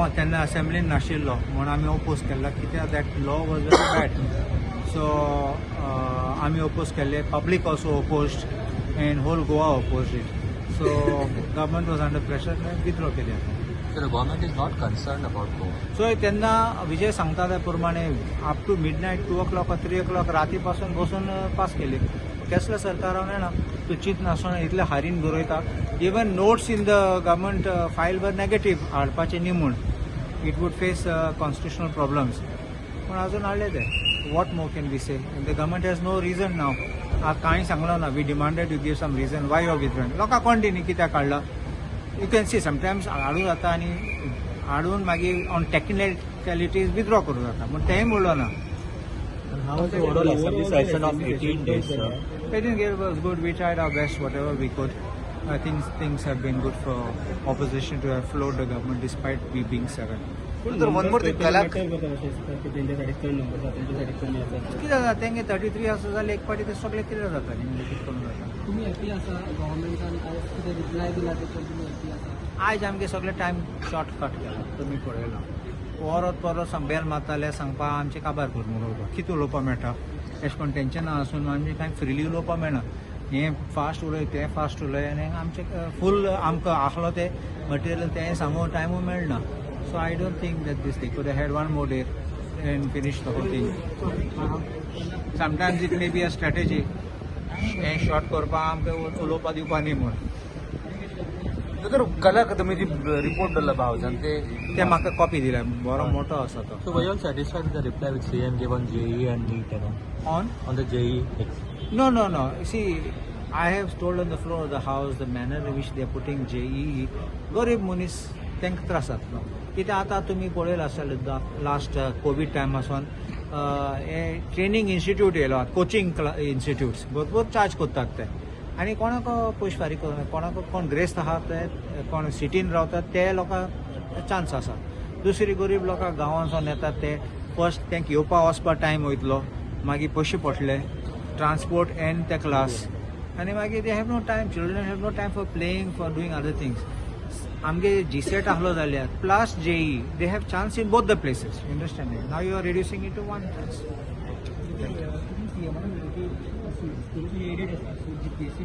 हांव तेन्ना असेंब्लीन नाशिल्लो म्हणून आमी ओपोज केल्लो कित्याक that law was very bad. So आमी ओपोज केल्ले, public also opposed and whole Goa oppose it. So government was under pressure, withdraw केले आतां. So the government is not concerned about Goa. So तेन्ना विजय सांगता त्या प्रमाणे up to midnight, 2 o'clock, 3 o'clock राती पासून बसून पास केली. केसलें सरकार हांव जाणा. तूं चिंत नासतना इतले हारीन बरयता. Even notes in the government file were negative, हाडपाचें न्ही म्हूण, it would face constitutional problems, पूण अजून हाडले ते. What more can we say? The government has no reason now. कांय सांगलो ना. We demanded you give some reason why you withdrawing. लोकांक कोण न्ही कित्याक काडला. You can see sometimes हाडूं जाता आनी हाडून मागीर ऑन टेक्निकलिटीज विथड्रॉ करूं जाता म्हूण तेंय म्हणलो ना. And how was the overall assembly session of 18 days, sir? I think it was good. We tried our best, whatever we could. I think things have been good for opposition to have floored the government despite we being seven. तर one more thing कलाक तेंच्यासाठी चड number आसा, तेंच्यासाठी कमी आसा. कितें जाता, तेंगे 33 आसा जाल्यार एक पाटी ते सगळे कितें जाता न्ही, म्हणजे कितें करूं जाता. तुमी हॅपी आसा गव्हर्मेंटान आयज कितें रिप्लाय दिला तेचेर तुमी हॅपी आसा? आयज आमगे सगळे टायम शॉर्ट कट केला. तुमी पळयला, परत परत बेल मारताले सांगपा आमचें काबार करून उलोवपाक. कितें उलोवपाक मेळटा एशें करून टेंशना आसून आमचें कांय फ्रिली उलोवपाक मेळना. हें फास्ट उलय, तें फास्ट उलय आनी आमचें फूल आमकां आहलो तें मटेरियल तें सांगूंक टायमूय मेळना. So I don't think that this, they could had one more day and finish the whole thing. Sometimes it may be a strategy, हें शॉर्ट करपाक, आमकां उलोवपाक दिवपा न्ही म्हूण. तर कलाक तुमी जी रिपोर्ट दिला भावजान ते ते म्हाका कॉपी दिल्या, बरो मोठो आसा तो. So were you all satisfied with the reply which CM gave on JEE and NEET and all? On? On the JEE? No. See, I have told on the floor of the house the manner in which they are putting JEE. गरीब मनीस तांकां त्रास जातलो कित्याक आतां तुमी पळयलां आसतलें, लास्ट कोवीड टायमासून हे ट्रेनींग इन्स्टिट्यूट येयलो, कोचिंग इन्स्टिट्यूट्स भरपूर चार्ज करतात ते आनी कोणाक पयशे फारीक करूं, कोणाक कोण ग्रेस्त आहा ते, कोण सिटीन रावतात ते लोकांक चान्स आसा. दुसरी गरीब लोकांक गांवांसून येतात ते फर्स्ट तांकां येवपा वचपा टायम वयतलो, मागीर पयशे पडटले ट्रान्सपोर्ट एंड ते क्लास आनी मागीर they have no time, children have no time for playing, for doing other things. आमगे जी सेट आहलो जाल्यार plus JEE, they have chance in both the places, understanding? Now you are reducing it to one chance. तुम्ही सीएमान म्हणलें की school added आसा, so GPSC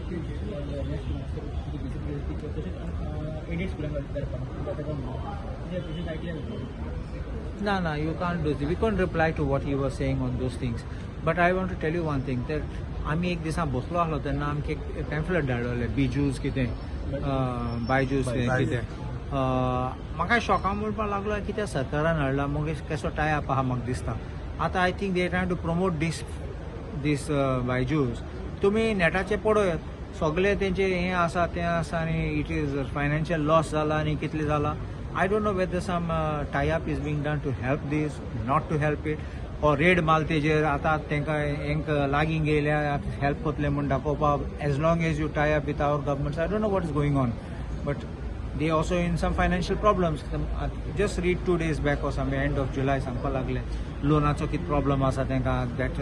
GPSC तशेंच added स्कुलान धाडपाक जाता काय म्हणून तुजें तशेंच आयकलें. No, you can't do this. We couldn't reply to what he was saying on those things. But I want to tell you one thing, that आमी एक दिसा बसलो आसलो तेन्ना आमकां एक पॅम्फलेट धाडलेले, बिजूज कितें, बायजूस कितें. म्हाका शॉकां म्हणपाक लागलो कित्याक सरकारान हाडला, मागीर कसो टाय अप आहा म्हाका दिसता. आतां I think they try to promote this Byju's. तुमी नेटाचेर पळयात, सगळे तेंचे हें आसा तें आसा आनी it is financial loss जाला आनी कितलें जाला. I don't know whether some tie up is being done to help this, not to help it, or raid माल तेजेर. आतां तांकां हेंक लागीं गेल्या हेल्प करतले म्हूण दाखोवपाक, as long as you tie up with our government. I don't know what is going on, but they also in some financial problems. Just read 2 days back or some end of July सांगपाक लागले लोनाचो कितें problem आसा तांकां, that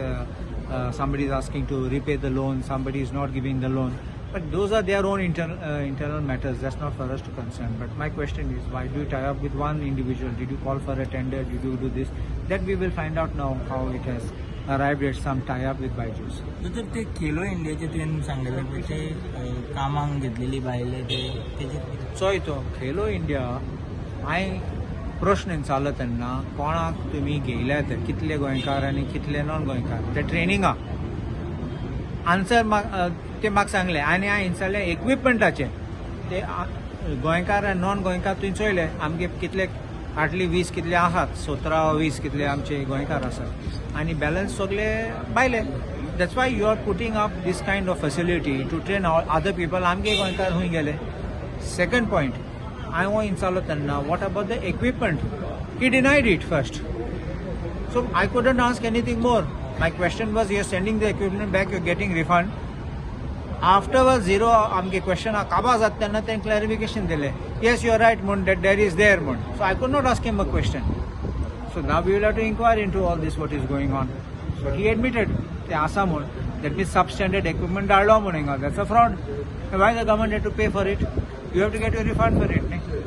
somebody is asking to repay the loan, somebody is not giving the loan. But those are their own internal matters. That's not for us to concern. But my question is, why do you tie up with one individual? Did you call for a tender? Did you do this? That we will find out now, how it has arrived at some tie up with Byju's. दोतोर, ते खेलो इंडियाचे तुवें सांगलेले पळय ते कामाक घेतलेली बायले ते तेजे कितें? चोय, तो खेलो इंडिया हांवें प्रश्न विचारलो तेन्ना, कोणाक तुमी घेयल्या ते, कितले गोंयकार आनी कितले नॉन गोंयकार ते ट्रेनिंगाक. आन्सर म्हाका ते म्हाका सांगले आनी हांवें विचारलें इक्विपमेंटाचें, ते गोंयकार आनी नॉन गोंयकार तुवें चोयले आमगे कितले हार्डली 20 कितले आहात, 17 20 कितले आमचे गोंयकार आसात आनी बॅलन्स सगळे भायले. That's why you are putting up this kind of facility to train other people? आमगे गोंयकार खंय गेले? सेकंड पॉयंट हांवें विचारलो तेन्ना, what about the equipment? He denied it first. So I couldn't ask anything more. My question was, you're sending the equipment back, you're getting refund. Afterwards, zero आमगे question काबार जाता तेन्ना तें क्लॅरिफिकेशन दिलें, yes, you are right म्हूण, that there is there म्हूण. So I could not ask him a question. So now we will have to inquire into all this, what is going on. So he admitted ते आसा म्हूण. That means substandard equipment धाडलो म्हूण हिंगा. That's a fraud. Why the government have to pay for it? You have to get your refund for it न्ही.